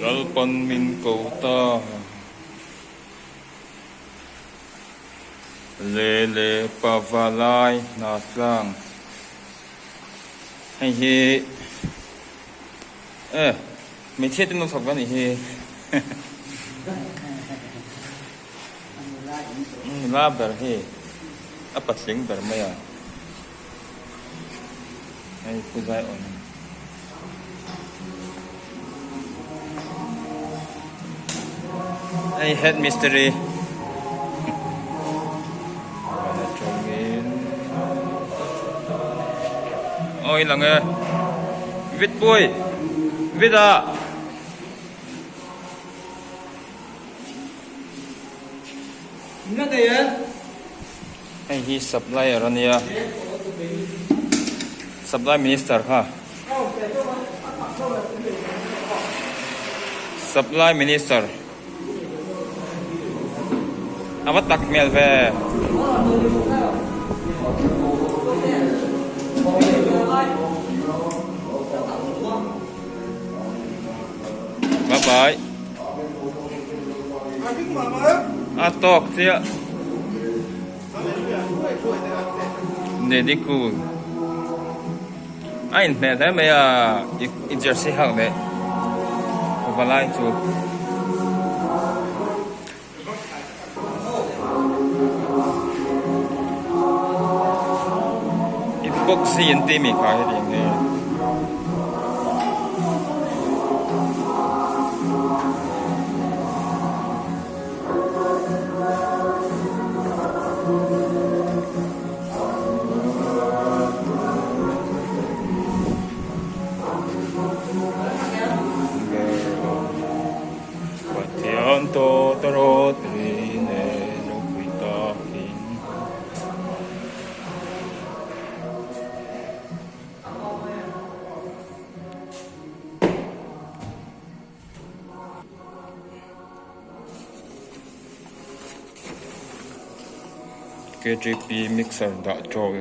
Lalpan min ko ta. Le le pavalai hna tlang. Hei hi e hmeichhia te nuam thawk ve a nih hi. Nula ber hi a patling ber mai a. Hei pu zai awn a ni. Hei head mystery. Van atangin Oi lang e. Vit pui. Vit a. Hei hi supplier a nia supply minister kha supply minister a va tak hmel ve. Bye bye. A tawk chiah. Medical. A inhmeh hle mai a i jersey hak leh valai chu. Epoxy an tih mi kha hetiang hi. Pathian tawtawrawt ri nen ropui takin. KTP mixer dah tawh.